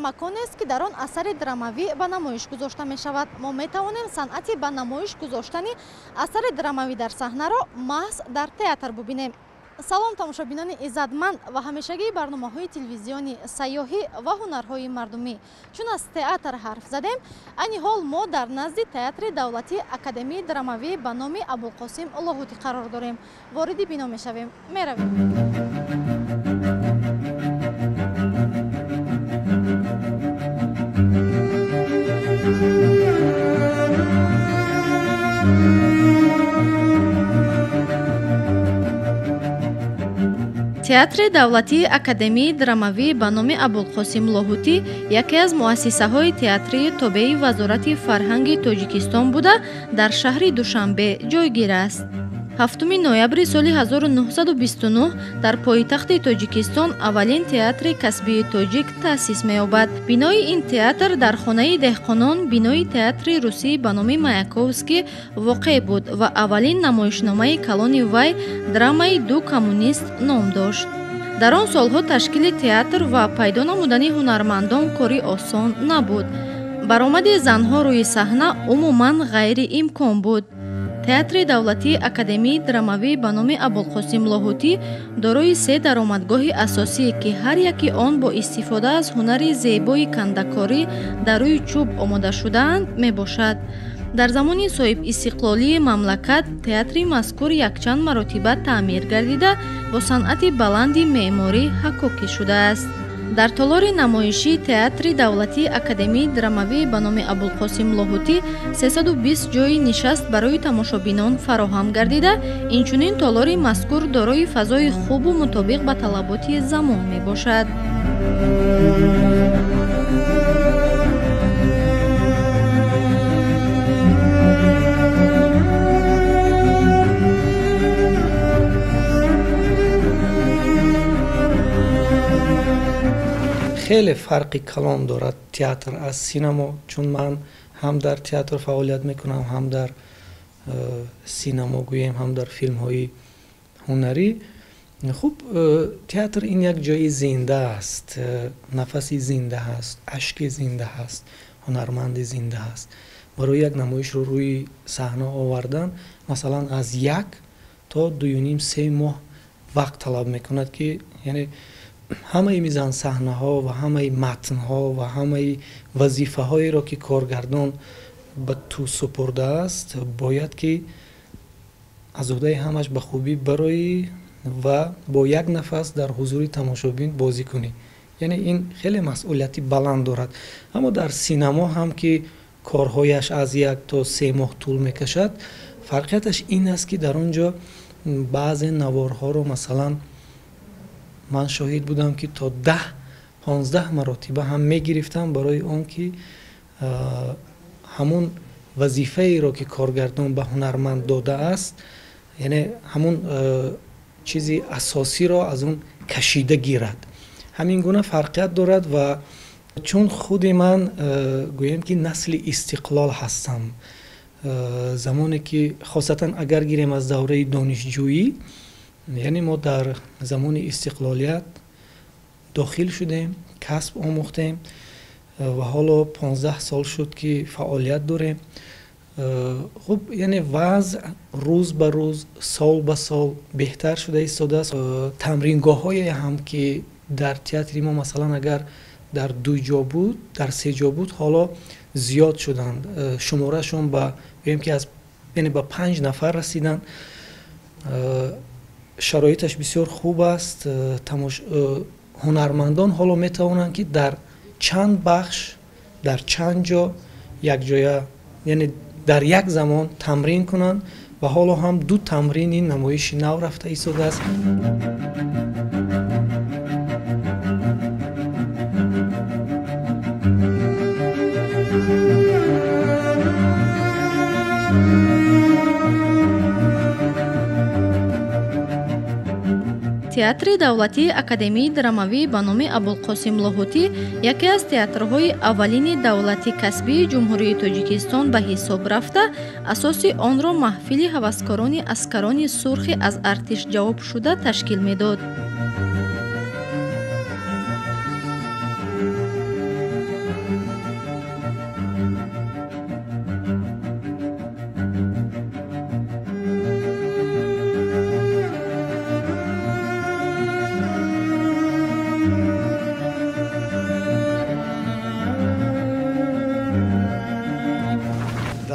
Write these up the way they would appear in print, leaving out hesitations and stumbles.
Маконест, ки дар он асари драмавӣ ба намоиш гузошта мешавад. Мо метавонем санъати ба намоиш гузоштани асари драмавӣ дар саҳнаро маҳз дар театр бубинем. Салом, тамошобинони иззатманд ва ҳамешагии барномаҳои телевизиони сайёҳӣ ва ҳунарҳои мардумӣ. Чун аз театр ҳарф задем, айни ҳол мо дар назди театри давлатии академияи драмавӣ ба номи Абулқосим Лоҳутӣ қарор дорем. Вориди бино мешавем, меравем. Театри давлатии академияи драмавӣ ба номи Абулқосим Лоҳутӣ яке аз муассисаҳои театрии тобеи Вазорати фарҳанги Тоҷикистон буда, дар шаҳри Душанбе ҷойгир аст. 7 ноябри соли 1929 дар пойтахти Тоҷикистон аввалин театри касбии тоҷик таъсис меёбад. Бинои ин театр дар хонаи деҳқонон, бинои театри русӣ ба номи Маяковский воқеъ буд ва аввалин намоишномаи калони вай драмаи «Ду коммунист» ном дошт. Дар он солҳо ташкили театр ва пайдо намудани ҳунармандон кори осон набуд. Баромади занҳо рӯи саҳна умуман ғайриимкон буд. Театри давлатии академияи драмавӣ ба номи Абулқосим Лоҳутӣ дорои се даромадгоҳи асосӣ, ки ҳар яки он бо истифода аз ҳунари зебои кандакорӣ дар рӯи чӯб омода шудаанд, мебошад. Дар замони соҳибистиқлолии мамлакат театри мазкур якчанд маротиба таъмир гардида, бо санъати баланди меъморӣ ҳаккокӣ шудааст. Дар толори намоишии театри давлатии академияи драмавӣ ба номи Абулқосим Лоҳутӣ 320 ҷойи нишаст барои тамошобинон фароҳам гардида, инчунин толори мазкур дорои фазои хубу мутобиқ ба талаботи замон мебошад. Хеле фарқи калон дорад театр аз синамо, чун ман ҳам дар театр фаъолият мекунам, ҳам дар синамо гӯем, ҳам дар филмҳои ҳунарӣ. Хуб, театр ин як ҷои зинда аст, нафаси зинда ҳаст, ашки зинда ҳаст, ҳунарманди зинда ҳаст. Барои як намоишро рӯи саҳна овардан масалан аз 1 то 2.5-3 моҳ вақт талаб мекунад, ки яъне ҳамаи мизансаҳнаҳо ва ҳамаи матнҳо ва ҳамаи вазифаҳоеро, ки коргардон ба ту супурдааст, бояд ки аз уҳдаи ҳамаш ба хубӣ бароӣ ва бо як нафас дар ҳузури тамошобин бозӣ кунӣ. Яъне ин хеле масъулияти баланд дорад. Аммо дар синамо ҳам, ки корҳояш аз 1 то 3 моҳ тӯл мекашад, фарқияташ ин аст, ки дар он ҷо баъзе наворҳоро масалан ман шоҳид будам, ки то 10-15 маротиба ҳам мегирифтам барои он ки ҳамун вазифаеро, ки коргардон ба ҳунарманд додааст, яъне ҳамун чизи асосиро аз он кашида гирад. Ҳамин гуна фарқият дорад. Ва чун худи ман гӯем, ки насли истиқлол ҳастам, замоне ки хосатан агар гирем аз давраи донишҷӯӣ, яъне мо дар замони истиқлолият дохил шудем, касб омӯхтем ва ҳоло 15 сол шуд, ки фаъолият дорем. Хуб, яъне вазъ рӯз ба рӯз, сол ба сол беҳтар шуда истодааст. Тамрингоҳҳое ҳам, ки дар театри мо масалан агар дар 2 ҷо буд, дар 3 ҷо буд, ҳоло зиёд шуданд. Шуморашон ба гӯем ки аз яъне ба 5 нафар расиданд. Шароиташ бисёр хуб аст. Ҳунармандон ҳоло метавонанд, ки дар чанд бахш, дар чанд ҷо якҷоя, яъне дар як замон тамрин кунанд ва ҳоло ҳам 2 тамрини намоиши нав рафта истодааст. Театри давлатии академияи драмавӣ ба номи Абулқосим Лоҳутӣ яке аз театрҳои аввалини давлати касбии Ҷумҳурии Тоҷикистон ба ҳисоб рафта, асоси онро маҳфили ҳаваскорони аскарони сурхи аз артиш ҷавобшуда ташкил медод.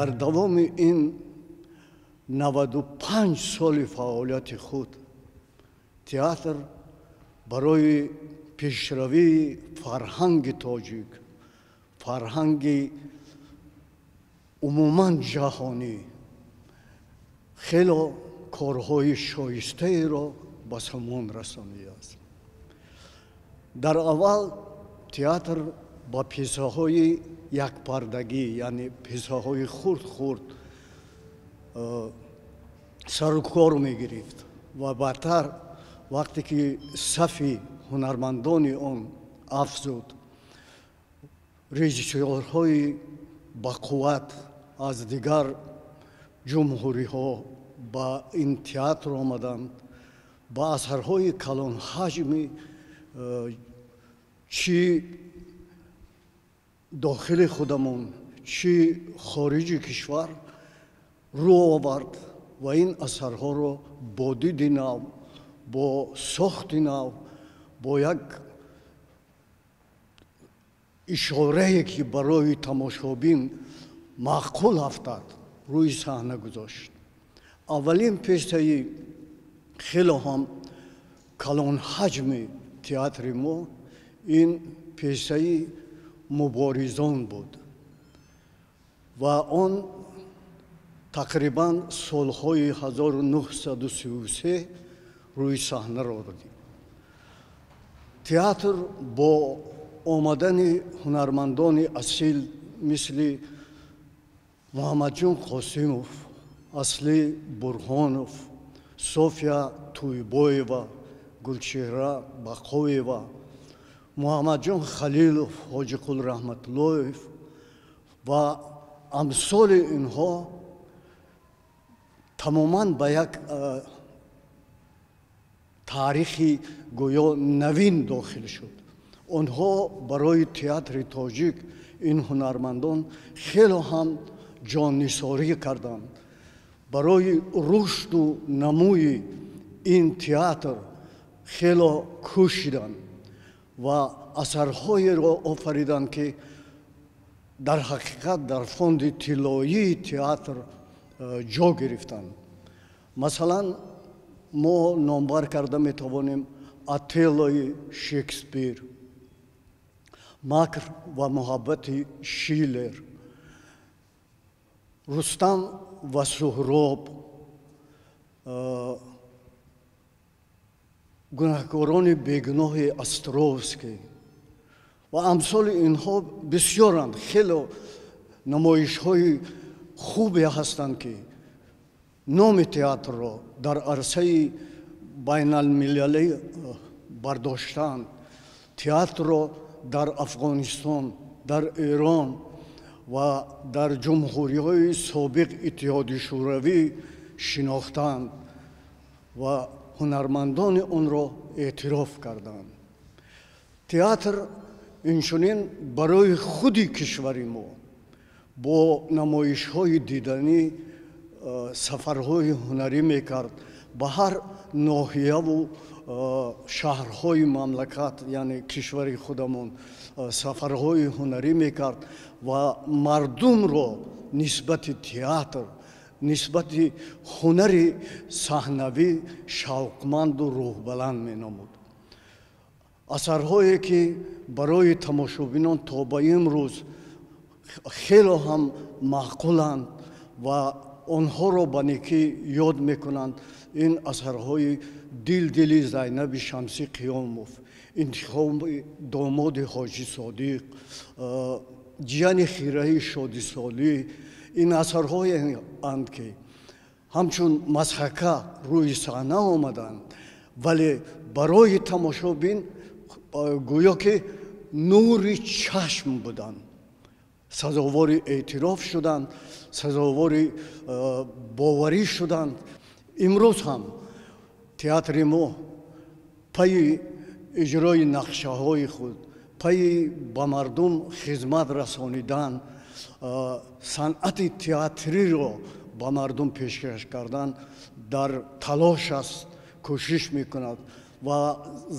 Дар давоми ин 95 соли фаъолияти худ театр барои пешравии фарҳанги тоҷик, фарҳанги умуман ҷаҳонӣ хело корҳои шоистаеро ба сомон расонидааст. Дар аввал театр ба пьесаҳои якпардагӣ, яъне пьесаҳои хурд-хурд сарукор мегирифт ва баъдтар вақте ки сафи ҳунармандони он афзуд, режиссёрҳои бақувват аз дигар ҷумҳуриҳо ба ин театр омаданд, ба асарҳои калонҳаҷми чӣ дохили худамон, чӣ хориҷи кишвар рӯ овард ва ин асарҳоро бо диди нав, бо сохти нав, бо як ишорае ки барои тамошобин маъқул афтад рӯи саҳна гузошт. Аввалин пьесаи хело ҳам калонҳаҷми театри мо ин пьесаи муборизон буд ва он тақрибан солҳои 1933 рӯи саҳнаро дид. Театр бо омадани ҳунармандони асил мисли Муҳаммадҷон Қосимов, Асли Бурҳонов, София Туйбоева, Гулчеҳра Бақоева, Муҳаммадҷон Халилов, Ҳоҷиқул Раҳматуллоев ва амсоли инҳо тамоман ба як таърихи гӯё навин дохил шуд. Онҳо барои театри тоҷик ин ҳунармандон хело ҳам ҷоннисорӣ карданд. Барои рушду намӯи ин театр хело кӯшиданд ва асарҳоеро офариданд, ки дар ҳақиқат дар фонди тиллоии театр ҷо гирифтанд. Масалан, мо номбар карда метавонем Отеллои Шекспир, Макр ва муҳаббати Шиллер, Рустам ва Суҳроб, гунаҳкорони бегуноҳи Островский ва амсоли инҳо бисёранд. Хело намоишҳои хубе ҳастанд, ки номи театрро дар арсаи байналмилалӣ бардоштаанд. Театрро дар Афғонистон, дар Эрон ва дар ҷумҳуриҳои собиқ Иттиҳоди Шӯравӣ шинохтаанд ва ҳунармандони онро эътироф карданд. Театр инчунин барои худи кишвари мо бо намоишҳои диданӣ сафарҳои ҳунарӣ мекард ба ҳар ноҳияву шаҳрҳои мамлакат, яъне кишвари худамон сафарҳои ҳунарӣ мекард ва мардумро нисбати театр, нисбати ҳунари саҳнавӣ шавқманду рӯҳбаланд менамуд. Асарҳое ки барои тамошобинон то ба имрӯз хело ҳам маъқуланд ва онҳоро ба некӣ ёд мекунанд, ин асарҳои Дилдили Зайнаби Шамсӣ Қиёмов, Интихоби домоди Ҳоҷи Содиқ, Ҷияни хираи Шодисолӣ, ин асарҳоеанд, ки ҳамчун масхака рӯи саҳна омаданд, вале барои тамошобин гӯё ки нури чашм буданд, сазовори эътироф шуданд, сазовори боварӣ шуданд. Имрӯз ҳам театри мо пайи иҷрои нақшаҳои худ, пайи ба мардум хизмат расонидан, санъати театриро ба мардум пешкаш кардан дар талош аст, кӯшиш мекунад ва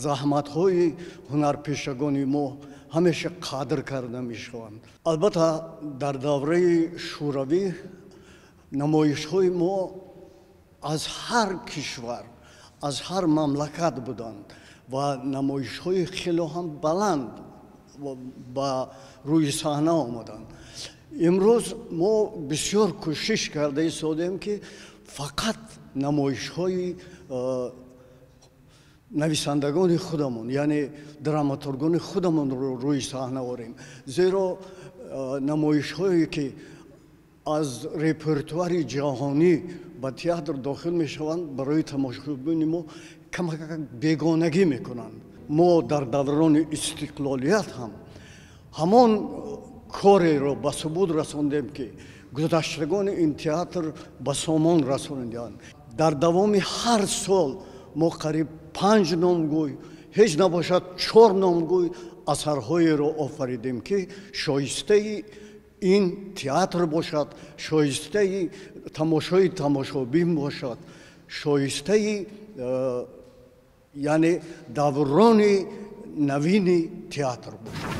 заҳматҳои ҳунарпешагони мо ҳамеша қадр карда мешаванд. Албатта, дар давраи Шӯравӣ намоишҳои мо аз ҳар кишвар, аз ҳар мамлакат буданд ва намоишҳои хеле ҳам баланд ба рӯи саҳна омаданд. Имрӯз мо бисёр кӯшиш карда истодем, ки фақат намоишҳои нависандагони худамон, яъне драматургони худамонро рӯи саҳна орем, зеро намоишҳое ки аз репертуари ҷаҳонӣ ба театр дохил мешаванд, барои тамошобини мо камакак бегонагӣ мекунанд. Мо дар даврони истиқлолият ҳам ҳамон кореро ба субут расондем, ки гузаштагони ин театр ба сомон расониданд. Дар давоми ҳар сол мо қариб 5 номгӯй, ҳеҷ набошад 4 номгӯй асарҳоеро офаридем, ки шоистаи ин театр бошад, шоистаи тамошои тамошобин бошад, шоистаи яъне даврони навини театр бошад.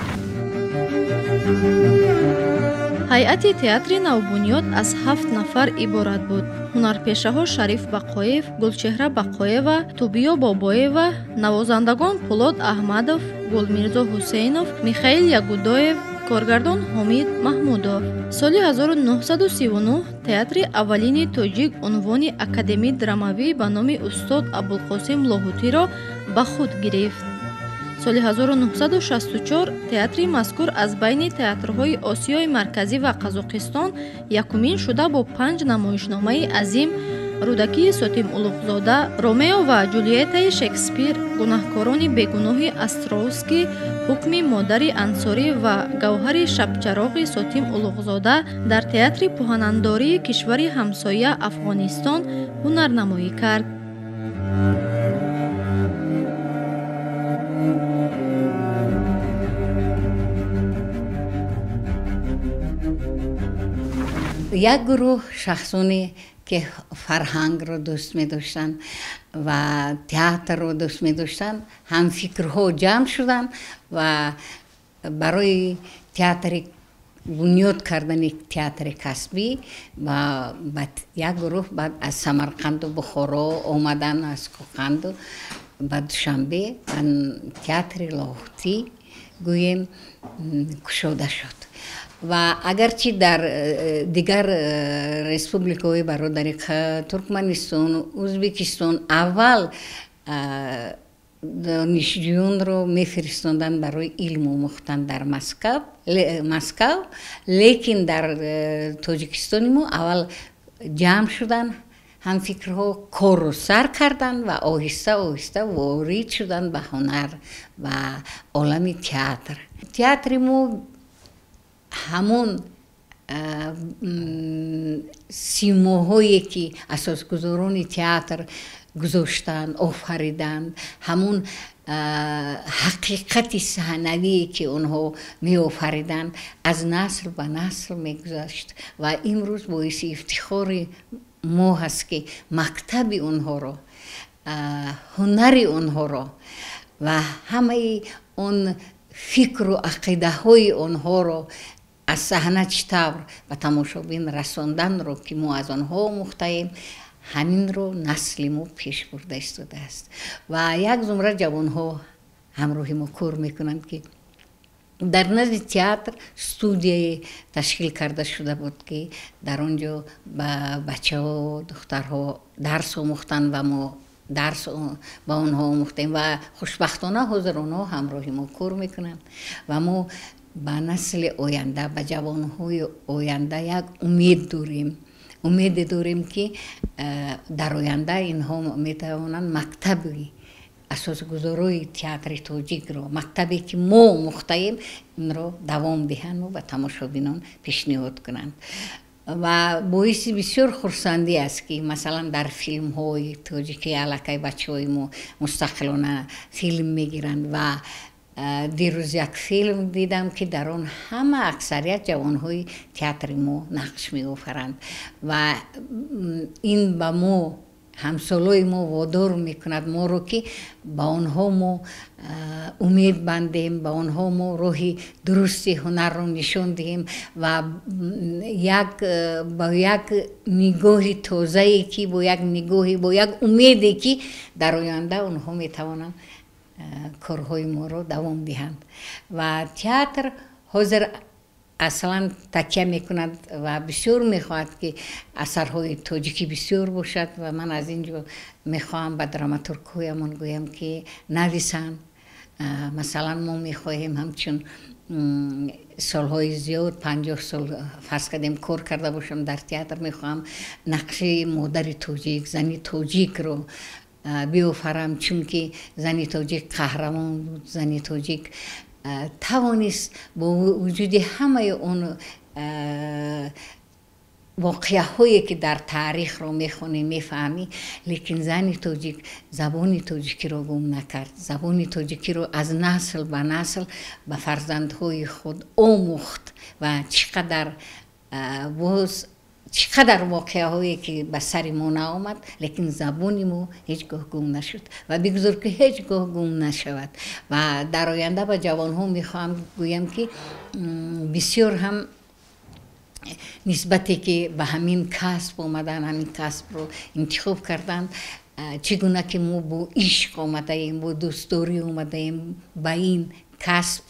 Ҳайати театри навбунёд аз 7 нафар иборат буд. Ҳунарпешаҳо Шариф Бақоев, Гулчеҳра Бақоева, Тубиё Бобоева, навозандагон Пулод Аҳмадов, Гулмирзо Ҳусейнов, Михаил Ягудоев, коргардон Ҳомид Маҳмудов. Соли 1939 театри аввалини тоҷик унвони Академии драмавӣ ба номи устод Абулқосим Лоҳутиро ба худ гирифт. Соли 1964 театри мазкур аз байни театрҳои Осиёи Марказӣ ва Қазоқистон якумин шуда бо 5 намоишномаи азим Рӯдакии Сотим Улуғзода, Ромео ва Ҷулиетаи Шекспир, Гунаҳкорони бегуноҳи Островский, Ҳукми модари Ансорӣ ва Гавҳари шабчароғи Сотим Улуғзода дар театри пуҳанандории кишвари ҳамсоя Афғонистон ҳунарнамоӣ кард. Як гурӯҳ шахсоне ки фарҳангро дӯст медоштанд ва театрро дӯст медоштанд, ҳамфикрҳо ҷамъ шуданд ва барои театри бунёд кардани театри касбӣ ба як гурӯҳ баъд аз Самарқанду Бухоро омадан, аз Қоқанду ба Душанбе театри Лоҳутӣ гӯем кушода шуд. Ва агарчи дар дигар республикаҳои бародари Туркманистон, Ӯзбекистон аввал донишҷӯёнро мефиристонданд барои илм омӯхтан дар Москав, лекин дар Тоҷикистони мо аввал ҷамъ шуданд ҳамфикрҳо, корро сар карданд ва оҳиста оҳиста ворид шуданд ба ҳунар ва олами театр. Театри мо ҳамон симоҳое ки асосгузорони театр гузоштанд, офариданд, ҳамон ҳақиқати саҳнавие ки онҳо меофариданд, аз насл ба насл мегузашт ва имрӯз боиси ифтихори мо ҳаст, ки мактаби онҳоро, ҳунари онҳоро ва ҳамаи он фикру ақидаҳои онҳоро аз саҳна чӣ тавр ба тамошобин расонданро, ки мо аз онҳо омӯхтаем, ҳаминро насли мо пеш бурда истодааст. Ва як зумра ҷавонҳо ҳамроҳи мо кор мекунанд, ки дар назди театр студияе ташкил карда шуда буд, ки дар он ҷо ба бачаҳо, духтарҳо дарс омӯхтанд ва мо дарс ба онҳо омӯхтем ва хушбахтона ҳозир онҳо ҳамроҳи мо кор мекунанд ва мо ба насли оянда, ба ҷавонҳои оянда як умед дорем. Умеде дорем, ки дар оянда инҳо метавонанд мактаби асосгузорои театри тоҷикро, мактабе ки мо омӯхтаем, инро давом диҳанд ва ба тамошобинон пешниҳод кунанд. Ва боиси бисёр хурсандӣ аст, ки масалан дар филмҳои тоҷикӣ аллакай бачаҳои мо мустақилона филм мегиранд ва дирӯз як филм дидам, ки дар он ҳама аксарият ҷавонҳои театри мо нақш меофаранд ва ин ба мо ҳамсолои мо водор мекунад моро, ки ба онҳо мо умед бандем, ба онҳо мо роҳи дурусти ҳунарро нишон диҳем ва ба як нигоҳи тозае, ки бо як нигоҳи, бо як умеде, ки дар оянда онҳо метавонанд корҳои моро давом диҳанд. Ва театр ҳозир аслан такя мекунад ва бисёр мехоҳад, ки асарҳои тоҷикӣ бисёр бошад. Ва ман аз ин ҷо мехоҳам ба драматургҳоямон гӯям, ки нависанд. Масалан, мо мехоҳем ҳамчун солҳои зиёд, 50 сол фарз кардем, кор карда бошам дар театр, мехоҳам нақши модари тоҷик, зани тоҷикро биёфарам, чунки зани тоҷик қаҳрамон буд. Зани тоҷик тавонист бо вуҷуди ҳамаи он воқеаҳое, ки дар таърихро мехонӣ, мефаҳмӣ, лекин зани тоҷик забони тоҷикиро гум накард, забони тоҷикиро аз насл ба насл ба фарзандҳои худ омӯхт. Ва чӣ қадар боз чӣ қадар воқеаҳое, ки ба сари мо наомад, лекин забони мо ҳеҷ гоҳ гум нашуд ва бигузор, ки ҳеҷ гоҳ гум нашавад. Ва дар оянда ба ҷавонҳо мехоҳам гӯям, ки бисёр ҳам нисбате ки ба ҳамин касб омадан, ҳамин касбро интихоб карданд, чӣ гуна ки мо бо ишқ омадаем, бо дӯстдорӣ омадаем ба ин касб,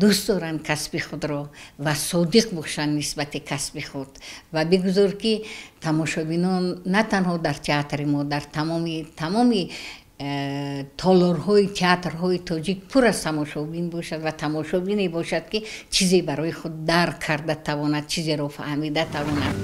дӯст доранд касби худро ва содиқ бошанд нисбати касби худ. Ва бигузор, ки тамошобинон на танҳо дар театри мо, дар тамоми толорҳои театрҳои тоҷик пур аз тамошобин бошад ва тамошобине бошад, ки чизе барои худ дарк карда тавонад, чизеро фаҳмида тавонад.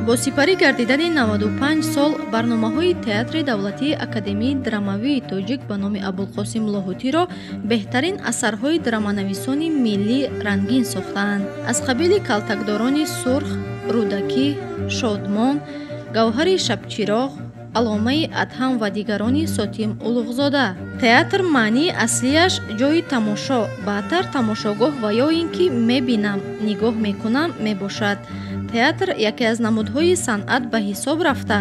Бо сипарӣ гардидани 95 сол барномаҳои Театри давлатии академияи драмавии тоҷик ба номи Абулқосим Лоҳутиро беҳтарин асарҳои драманависони миллӣ рангин сохтаанд, аз қабили Калтакдорони сурх, Рӯдакӣ, Шодмон, Гавҳари шабчироғ, Аломаи Адҳам ва дигарони Сотим Улуғзода. Театр маънии аслияш ҷойи тамошо, баъдтар тамошогоҳ ва ё ин ки мебинам, нигоҳ мекунам мебошад. Театр яке аз намудҳои санъат ба ҳисоб рафта,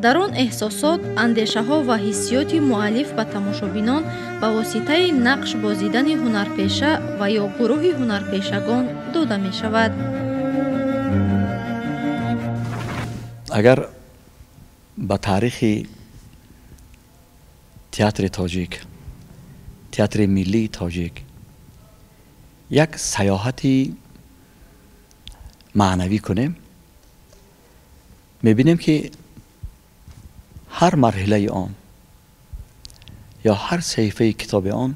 дар он эҳсосот, андешаҳо ва ҳиссиёти муаллиф ба тамошобинон ба воситаи нақш бозидани ҳунарпеша ва ё гурӯҳи ҳунарпешагон дода мешавад. Агар ба таърихи театри тоҷик, театри миллии тоҷик як саёҳати маънавӣ кунем, мебинем, ки ҳар марҳилаи он ё ҳар саҳифаи китоби он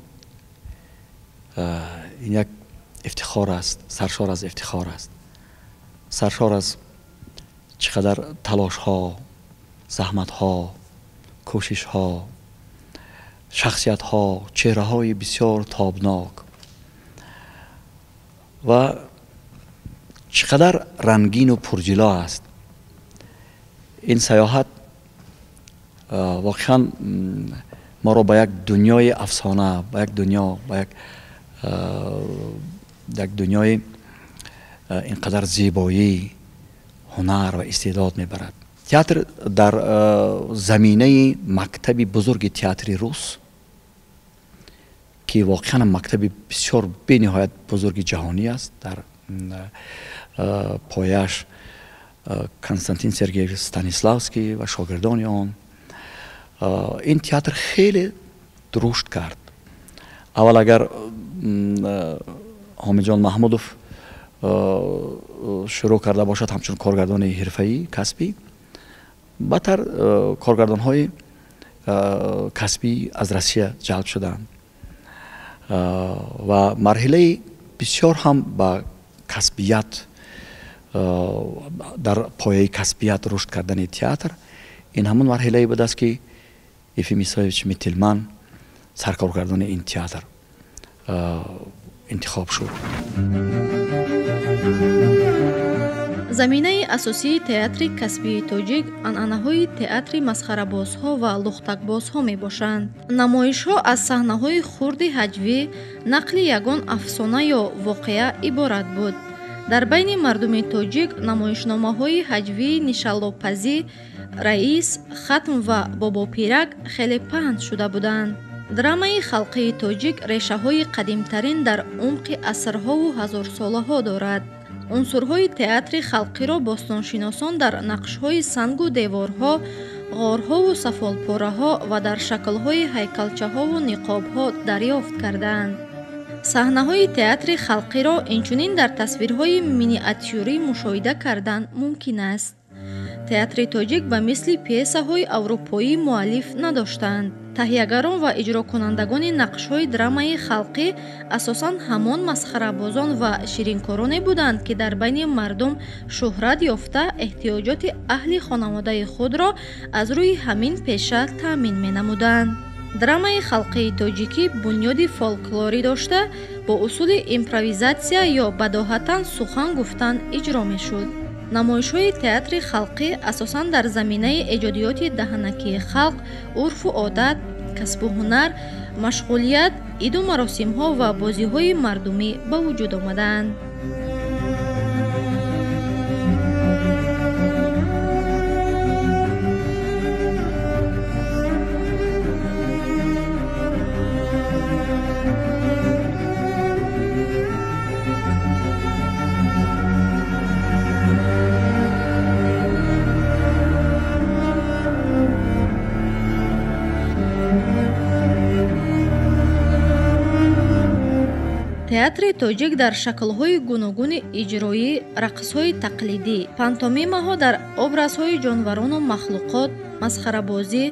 ин як ифтихор аст, саршор аз ифтихор аст, саршор аз чӣ қадар талошҳо, заҳматҳо, кӯшишҳо, шахсиятҳо, чеҳраҳои бисёр тобнок ва чӣ қадар рангину пурҷило аст. Ин саёҳат воқеан моро ба як дунёи афсона, ба як дунё, ба як дунёи ин қадар зебоӣ, ҳунар ва истеъдод мебарад. Театр дар заминаи мактаби бузурги театри рус, ки воқеан мактаби бисёр бениҳоят бузурги ҷаҳонӣ аст, дар пояш Константин Сергеевич Станиславский ва шогирдони он, ин театр хеле рушд кард. Аввал агар Ҳомиҷон Маҳмудов шурӯъ карда бошад ҳамчун коргардони ҳирфаӣ, касбӣ, баъдтар коргардонҳои касбӣ аз Россия ҷалб шуданд ва марҳилаи бисёр ҳам ба касбият, дар пояи касбият рушд кардани театр ин ҳамон марҳилае будааст, ки Ефим Исоевич Мителман саркоргардони ин театр интихоб шуд. Заминаи асосии театри касбии тоҷик анъанаҳои театри масхарабозҳо ва лухтакбозҳо мебошанд. Намоишҳо аз саҳнаҳои хурди ҳаҷвӣ, нақли ягон афсона ё воқеа иборат буд. Дар байни мардуми тоҷик намоишномаҳои ҳаҷвии нишаллопазӣ, раис, хатм ва бобопирак хеле паҳн шуда буданд. Драмаи халқии тоҷик решаҳои қадимтарин дар умқи асрҳову ҳазорсолаҳо дорад. Унсурҳои театри халқиро бостоншиносон дар нақшҳои сангу деворҳо, ғорҳову сафолпораҳо ва дар шаклҳои ҳайкалчаҳову ниқобҳо дарёфт кардаанд. Саҳнаҳои театри халқиро инчунин дар тасвирҳои миниатюрӣ мушоҳида кардан мумкин аст. Театри тоҷик ба мисли пьесаҳои аврупоӣ муаллиф надоштанд. Таҳиягарон ва иҷрокунандагони нақшҳои драмаи халқӣ асосан ҳамон масхарабозон ва ширинкороне буданд, ки дар байни мардум шӯҳрат ёфта, эҳтиёҷоти аҳли хонаводаи худро аз рӯи ҳамин пеша таъмин менамуданд. Драмаи халқии тоҷикӣ бунёди фолклорӣ дошта, бо усули импровизатсия ё бадоҳатан сухан гуфтан иҷро мешуд. Намоишҳои театри халқӣ асосан дар заминаи эҷодиёти даҳанакии халқ, урфу одат, касбу ҳунар, машғулият, иду маросимҳо ва бозиҳои мардумӣ ба вуҷуд омадаанд. Театри тоҷик дар шаклҳои гуногуни иҷроӣ, рақсҳои тақлидӣ, пантомимаҳо дар образҳои ҷонварону махлуқот, масхарабозӣ,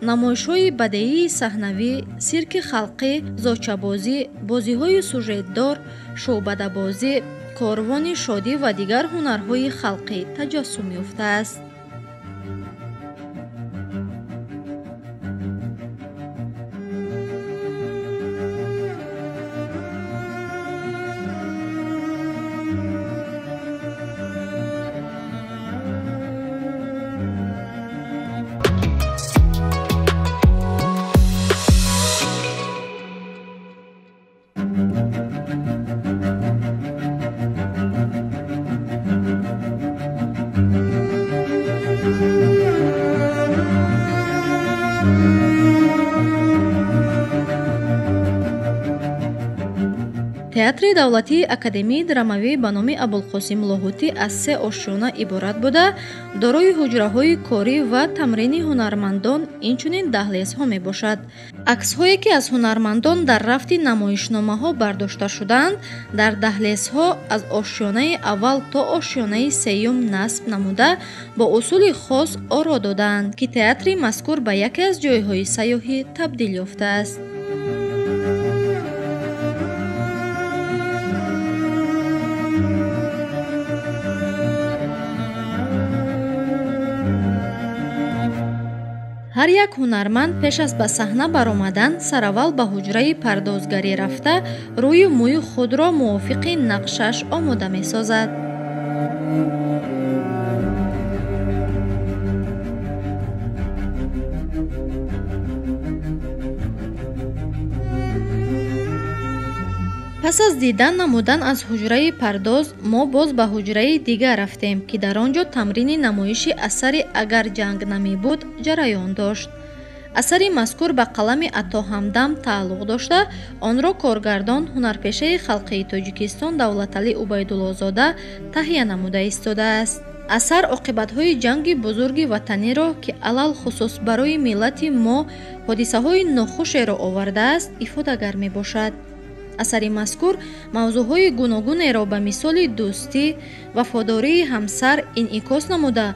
намоишҳои бадеии саҳнавӣ, сирки халқӣ, зочабозӣ, бозиҳои сюжетдор, шӯъбадабозӣ, корвони шодӣ ва дигар ҳунарҳои халқӣ таҷассум ёфтааст. Театри давлатии Академияи драмавӣ ба номи Абулқосим Лоҳутӣ аз се ошёна иборат буда, дорои ҳуҷраҳои корӣ ва тамрини ҳунармандон, инчунин даҳлезҳо мебошад. Аксҳое, ки аз ҳунармандон дар рафти намоишномаҳо бардошта шудаанд, дар даҳлезҳо аз ошёнаи аввал то ошёнаи сеюм насб намуда, бо усули хос оро додаанд, ки театри мазкур ба яке аз ҷойҳои сайёҳӣ табдил ёфтааст. Ҳар як ҳунарманд пеш аз ба саҳна баромадан сараввал ба ҳуҷраи пардозгарӣ рафта, рӯю мӯи худро мувофиқи нақшаш омода месозад. Пас аз дидан намудан аз ҳуҷраи пардоз, мо боз ба ҳуҷраи дигар рафтем, ки дар он ҷо тамрини намоиши асари «Агар ҷанг намебуд» ҷараён дошт. Асари мазкур ба қалами Ато Ҳамдам тааллуқ дошта, онро коргардон, ҳунарпешаи халқии Тоҷикистон Давлаталӣ Убайдуллозода таҳия намуда истодааст. Асар оқибатҳои ҷанги бузурги ватаниро, ки алалхусус барои миллати мо ҳодисаҳои нохушеро овардааст, ифодагар мебошад. Асари мазкур мавзӯъҳои гуногунеро ба мисоли дӯстӣ, вафодории ҳамсар инъикос намуда,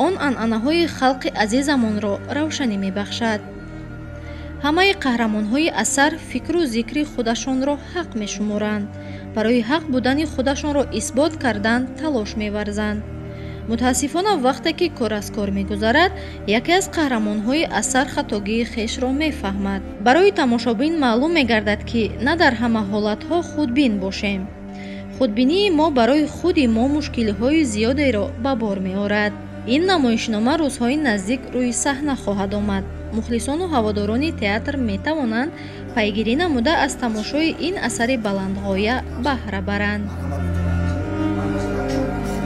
он анъанаҳои халқи азизамонро равшанӣ мебахшад. Ҳамаи қаҳрамонҳои асар фикру зикри худашонро ҳақ мешуморанд, барои ҳақ будани худашонро исбот кардан талош меварзанд. Мутаассифона, вақте ки кор аз кор мегузарад, яке аз қаҳрамонҳои асар хатогии хешро мефаҳмад. Барои тамошобин маълум мегардад, ки на дар ҳама ҳолатҳо худбин бошем. Худбинии мо барои худи мо мушкилиҳои зиёдеро ба бор меорад. Ин намоишнома рӯзҳои наздик рӯи саҳна хоҳад омад. Мухлисону ҳаводорони театр метавонанд пайгирӣ намуда аз тамошои ин асари баландғоя баҳра баранд.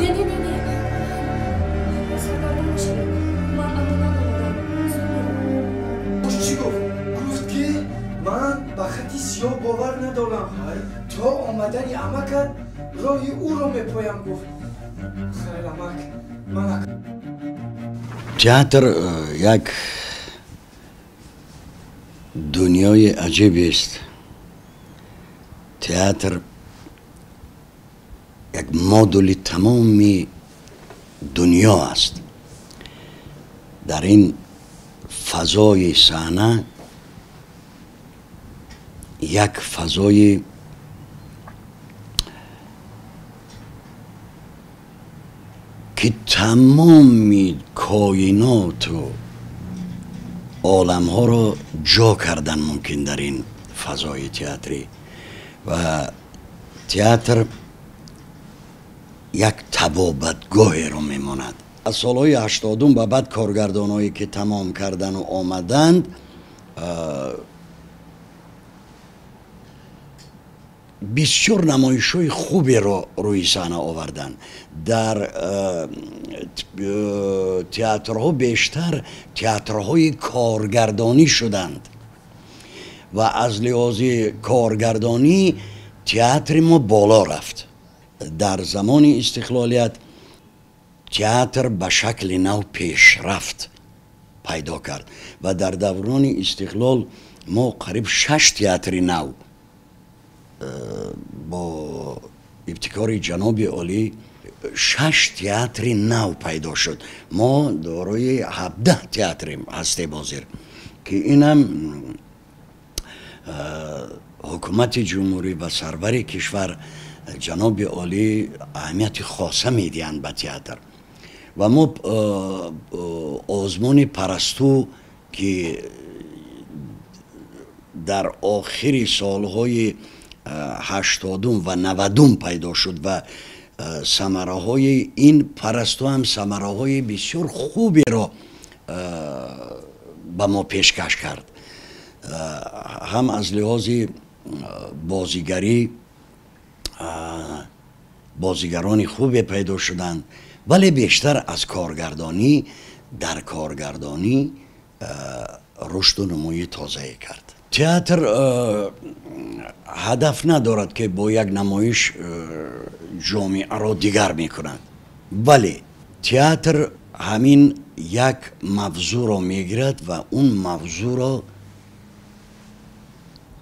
Не, не, не, не. Саргардон нашавед. Ман амонат омадам. Зуд меравам. Чӣ гуфт? Гуфт ки ман ба хати сиёҳ бовар надорам. То омадани амакат роҳи ӯро мепоям, гуфт. Хайр, амак, ман Театр як дунёи аҷибест. Театр як модули тамоми дунё аст. Дар ин фазои саҳна як фазои ки тамоми коиноту оламҳоро ҷо кардан мумкин дар ин фазои театрӣ. Ва театр як табобатгоҳеро мемонад. Аз солҳои 80 ба баъд коргардонҳое ки тамом кардану омаданд, бисёр намоишҳои хуберо рӯи саҳна оварданд. Дар театрҳо бештар театрҳои коргардонӣ шуданд ва аз лиҳози коргардонӣ театри мо боло рафт. Дар замони истиқлолият театр ба шакли нав пешрафт пайдо кард ва дар даврони истиқлол мо қариб 6 театри нав бо ибтикори ҷаноби олӣ 6 театри нав пайдо шуд. Мо дорои 17 театри ҳастем ҳозир, ки инам ҳукумати ҷумҳурӣ ва сарвари кишвар ҷаноби олӣ аҳамияти хоса медиҳанд ба театр. Ва мо озмуни парасту ки дар охири солҳои 80 ва 90 пайдо шуд ва самараҳои ин парасту ҳам самараҳои бисёр хуберо ба мо пешкаш кард. Ҳам аз лиҳози бозигарӣ бозигарони хубе пайдо шуданд, вале бештар аз коргардонӣ, дар коргардонӣ рушду нумӯи тозае кард. Театр ҳадаф надорад ки бо як намоиш ҷомеаро дигар мекунад, вале театр ҳамин як мавзӯъро мегирад ва он мавзӯъро,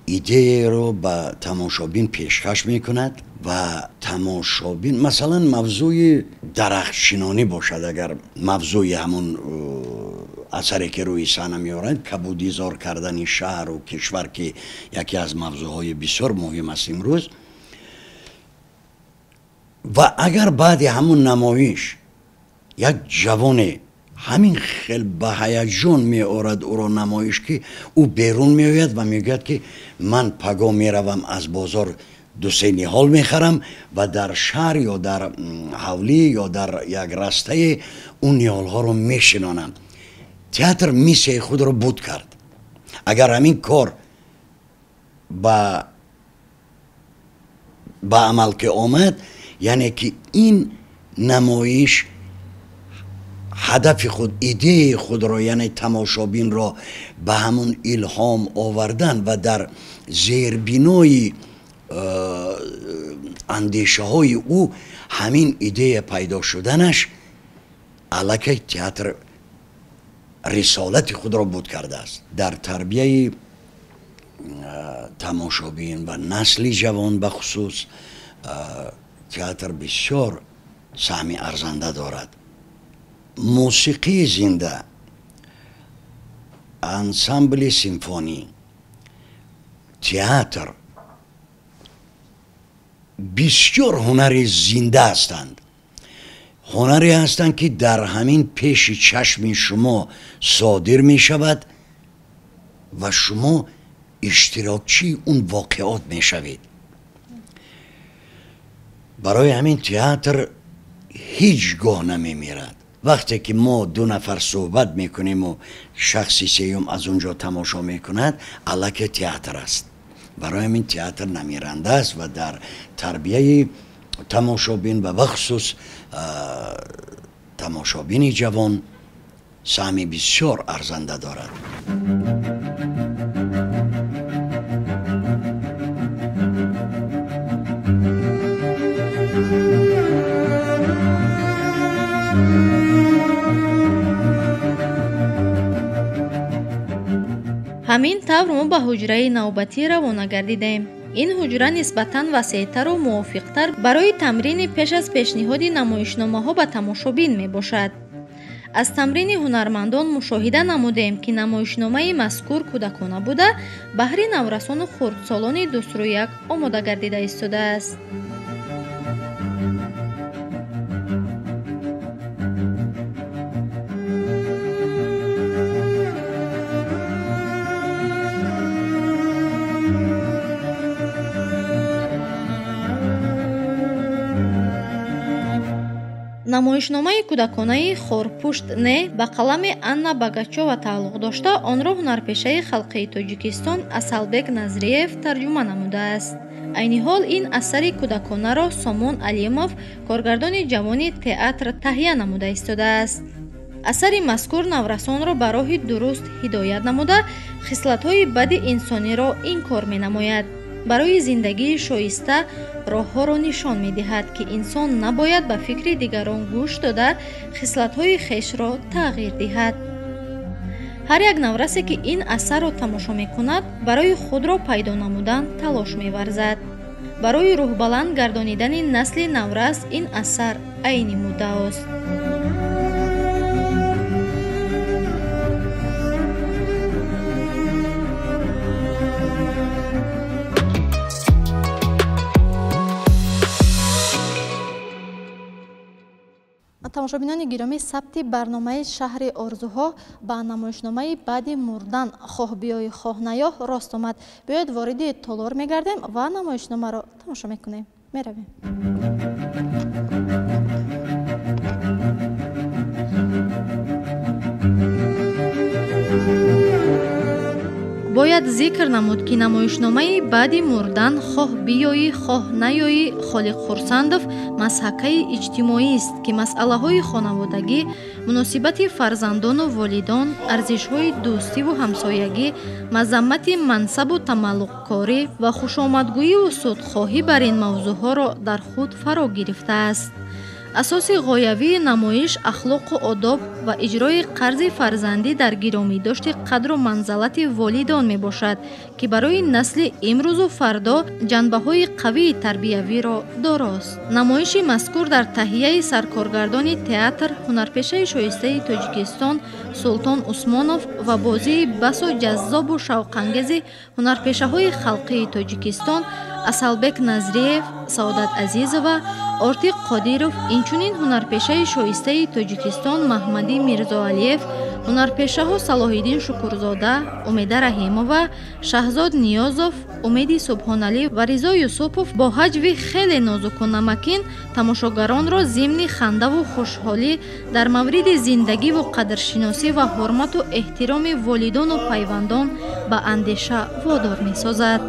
идеяро ба тамошобин пешкаш мекунад ва тамошобин, масалан, мавзӯи дарахтшинонӣ бошад, агар мавзӯи ҳамон асаре ки рӯи саҳна меоранд, кабудизор кардани шаҳру кишвар, ки яке аз мавзӯъҳои бисёр муҳим аст имрӯз, ва агар баъди ҳамон намоиш як ҷавоне ҳамин хел ба ҳаяҷон меорад ӯро намоиш, ки ӯ берун меояд ва мегӯяд ки ман паго меравам аз бозор 2-3 ниҳол мехарам ва дар шаҳр ё дар ҳавлӣ ё дар як растае он ниҳолҳоро мешинонам. Театр миссияи худро буд кард. Агар ҳамин кор ба амал ки омад, яъне ки ин намоиш ҳадафи худ, идеяи худро, яъне тамошобинро ба ҳамон илҳом овардан ва дар зербинои андешаҳои ӯ ҳамин идея пайдо шуданаш, аллакай театр рисолати худро буд кардааст. Дар тарбияи тамошобин ва насли ҷавон бахусус театр бисёр саҳми арзанда дорад. Мусиқии зинда, ансамбли симфонӣ, театр бисёр ҳунари зинда ҳастанд. Ҳунаре ҳастанд ки дар ҳамин пеши чашми шумо содир мешавад ва шумо иштирокчии он воқеот мешавед. Барои ҳамин театр ҳеҷ гоҳ намемирад. Вақте ки мо ду нафар суҳбат мекунему шахси сеюм аз он ҷо тамошо мекунад, аллакай театр аст. Барои ҳамин театр намиранда аст ва дар тарбияи Тамошобин ва бахусус тамошобини ҷавон саҳми бисёр арзанда дорад. Ҳамин тавр мо ба ҳуҷраи навбатӣ равона гардидем. Ин ҳуҷра нисбатан васеътару мувофиқтар барои тамрини пеш аз пешниҳоди намоишномаҳо ба тамошобин мебошад. Аз тамрини ҳунармандон мушоҳида намудем, ки намоишномаи мазкур кӯдакона буда, баҳри наврасону хурдсолони дусрӯяк омода гардида истодааст. Намоишномаи кӯдаконаи «Хорпушт не» ба қалами Анна Богачёва тааллуқ дошта, онро ҳунарпешаи халқии Тоҷикистон Асалбек Назриев тарҷума намудааст. Айни ҳол ин асари кӯдаконаро Сомон Алимов, коргардони ҷавони театр, таҳия намуда истодааст. Асари мазкур наврасонро ба роҳи дуруст ҳидоят намуда, хислатҳои бади инсониро инкор менамояд. Барои зиндагии шоиста роҳҳоро нишон медиҳад, ки инсон набояд ба фикри дигарон гӯш дода, хислатҳои хешро тағйир диҳад. Ҳар як наврасе, ки ин асарро тамошо мекунад, барои худро пайдо намудан талош меварзад. Барои рӯҳбаланд гардонидани насли наврас ин асар айни муддаост. Тамошобинони гиромӣ, сабти барномаи «Шаҳри орзуҳо» ба намоишномаи баъди мурдан «Хоҳ биёӣ, хоҳ наёҳ» рост омад. Биёед вориди толор мегардем ва намоишномаро тамошо мекунем. Меравем. Бояд зикр намуд, ки намоишномаи баъди мурдан «Хоҳ биёӣ, хоҳ наёӣ» Холиқ Хурсандов масҳакаи иҷтимоист, ки масъалаҳои хонаводагӣ, муносибати фарзандону волидон, арзишҳои дӯстиву ҳамсоягӣ, мазаммати мансабу тамаллуқкорӣ ва хушомадгӯиву судхоҳӣ бар ин мавзӯъҳоро дар худ фаро гирифтааст. Асоси ғоявии намоиш ахлоқу одоб ва иҷрои қарзи фарзандӣ дар гиромидошти қадру манзалати волидон мебошад, ки барои насли имрӯзу фардо ҷанбаҳои қавии тарбиявиро дорост. Намоиши мазкур дар таҳияи саркоргардони театр, ҳунарпешаи шоистаи Тоҷикистон Султон Усмонов ва бозии басо ҷаззобу шавқангези ҳунарпешаҳои халқии Тоҷикистон Асалбек Назриев, Саодат Азизова, Ортиқ Қодиров, инчунин ҳунарпешаи шоистаи Тоҷикистон Маҳмадӣ Мирзоалиев, ҳунарпешаҳо Салоҳиддин Шукурзода, Умеда Раҳимова, Шаҳзод Ниёзов, Умеди Субҳоналӣ ва Ризо Юсупов бо ҳаҷви хеле нозуку намакин тамошогаронро зимни хандаву хушҳолӣ дар мавриди зиндагиву қадршиносӣ ва ҳурмату эҳтироми волидону пайвандон ба андеша водор месозад.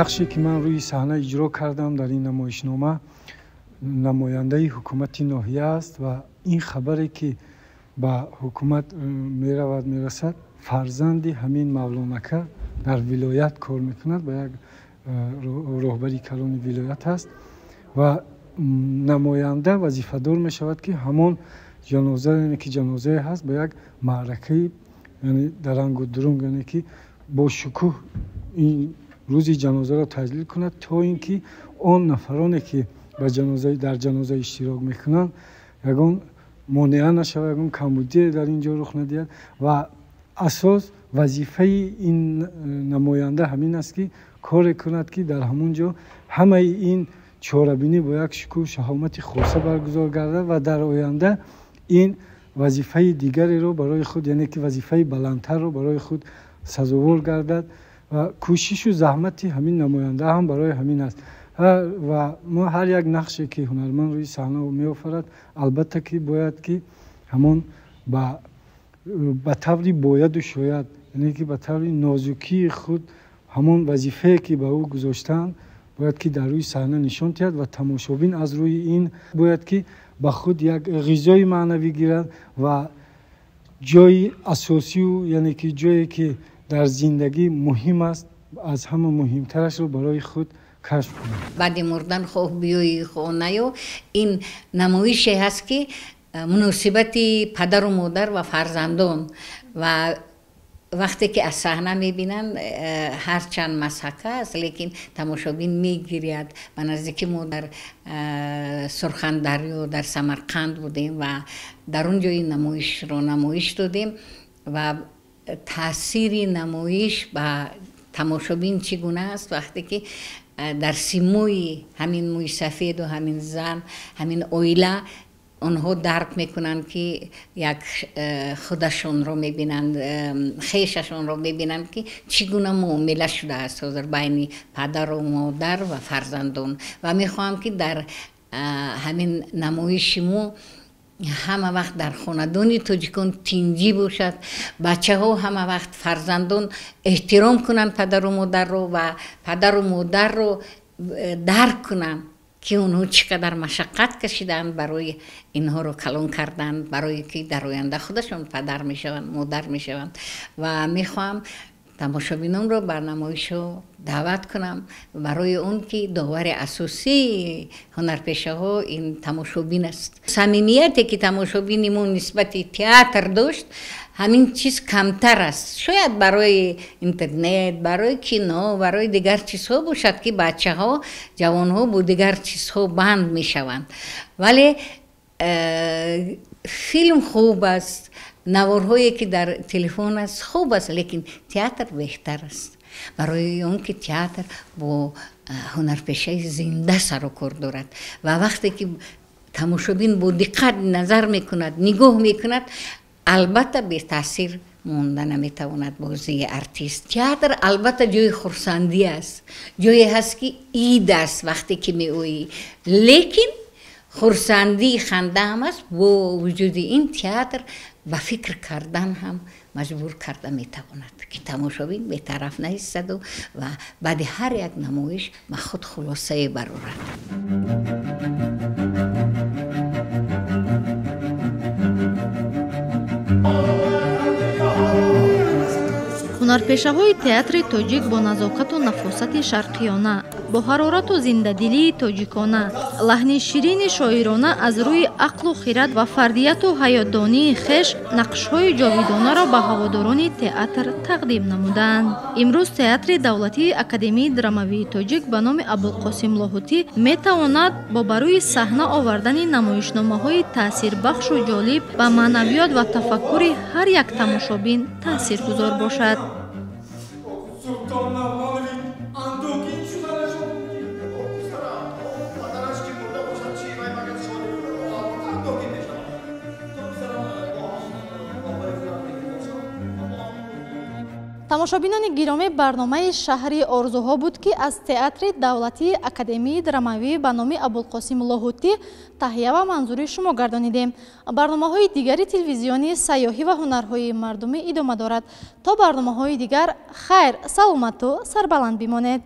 Нақше ки ман рӯи саҳна иҷро кардам дар ин намоишнома намояндаи ҳукумати ноҳия аст ва ин хабаре ки ба ҳукумат меравад мерасад, фарзанди ҳамин мавлонака дар вилоят кор мекунад ва як роҳбари калони вилоят аст ва намоянда вазифадор мешавад, ки ҳамон ҷаноза, яъне ки ҷанозае ҳаст, ба як маъракаи дарангу дурунг, яъне ки бо шукӯҳ ин рӯзи ҷанозаро таҷлил кунад, то ин ки он нафароне ки ба дар ҷаноза иштирок мекунанд, ягон монеа нашавад, ягон камбудие дар ин ҷо рух надиҳад. Ва асос вазифаи ин намоянда ҳамин аст, ки коре кунад, ки дар ҳамон ҷо ҳамаи ин чорабинӣ бо як шукӯҳ шаҳомати хоса баргузор гардад ва дар оянда ин вазифаи дигареро барои худ, яъне ки вазифаи баландтарро барои худ сазовор гардад ва кӯшишу заҳмати ҳамин намоянда ҳам барои ҳамин аст. Ва мо ҳар як нақше ки ҳунарманд рӯи саҳна меофарад, албатта ки бояд ки ҳамон ба таври бояду шояд, яъне ки ба таври нозукии худ ҳамон вазифае ки ба ӯ гузоштаанд бояд ки дар рӯи саҳна нишон диҳад ва тамошобин аз рӯи ин бояд ки ба худ як ғизои маънавӣ гирад ва ҷои асосию, яъне ки ҷое ки дар зиндагӣ муҳим аст, аз ҳама муҳимтарашро барои худ кашф кунад. Баъди мурдан хоҳ биёӣ хоҳ наё, ин намоише ҳаст ки муносибати падару модар ва фарзандон ва вақте ки аз саҳна мебинанд, ҳарчанд масхака аст, лекин тамошобин мегиряд. Ба наздики мо дар Сурхандарё, дар Самарқанд будем ва дар он ҷои намоишро намоиш додем ва таъсири намоиш ба тамошобин чӣ гуна аст вақте ки дар симои ҳамин мӯи сафеду ҳамин зан, ҳамин оила онҳо дарк мекунанд ки як худашонро мебинанд, хешашонро мебинанд ки чӣ гуна муомила шудааст ҳозир байни падару модар ва фарзандон. Ва мехоҳам ки дар ҳамин намоиши мо ҳама вақт дар хонадони тоҷикон тинҷӣ бошад, бачаҳо ҳама вақт фарзандон эҳтиром кунанд падару модарро ва падару модарро дарк кунанд ки онҳо чӣ қадар машаққат кашидаанд барои инҳоро калон кардан, барои ки дар оянда худашон падар мешаванд, модар мешаванд. Ва мехоҳам тамошобинонро ба намоишҳо даъват кунам барои он ки довари асосии ҳунарпешаҳо ин тамошобин аст. Самимияте ки тамошобини мо нисбати театр дошт, ҳамин чиз камтар аст. Шояд барои интернет, барои кино, барои дигар чизҳо бошад ки бачаҳо, ҷавонҳо бо дигар чизҳо банд мешаванд. Вале филм хуб аст, наворҳое ки дар телефон аст хуб аст, лекин театр беҳтар аст. Барои он ки театр бо ҳунарпешаи зинда сару кор дорад ва вақте ки тамошобин бо диққат назар мекунад, нигоҳ мекунад, албатта бетаъсир монда наметавонад бозии артист. Театр албатта ҷои хурсандӣ аст, ҷое ҳаст ки ид аст вақте ки меоӣ, лекин хурсандии ханда ҳам аст. Бо вуҷуди ин театр ба фикр кардан ҳам маҷбур карда метавонад ки тамошобин бетараф наистаду ва баъди ҳар як намоиш ба худ хулосае барорад. Ҳунарпешаҳои театри тоҷик бо назокату нафосати шарқиёна, бо ҳарорату зиндадилии тоҷикона, лаҳни ширини шоирона аз рӯи ақлу хират ва фардияту ҳаётдонии хеш нақшҳои ҷовидонаро ба ҳаводорони театр тақдим намуданд. Имрӯз театри давлатии Академияи драмавии тоҷик ба номи Абулқосим Лоҳутӣ метавонад бо ба рӯи саҳна овардани намоишномаҳои таъсирбахшу ҷолиб ба маънавиёт ва тафаккури ҳар як тамошобин таъсиргузор бошад. Тамошобинони гиромӣ, барномаи шаҳри орзуҳо буд ки аз театри давлатии Академияи драмавӣ ба номи Абулқосим Лоҳутӣ таҳия ва манзури шумо гардонидем. Барномаҳои дигари телевизиони сайёҳӣ ва ҳунарҳои мардумӣ идома дорад. То барномаҳои дигар хайр, саломату сарбаланд бимонед.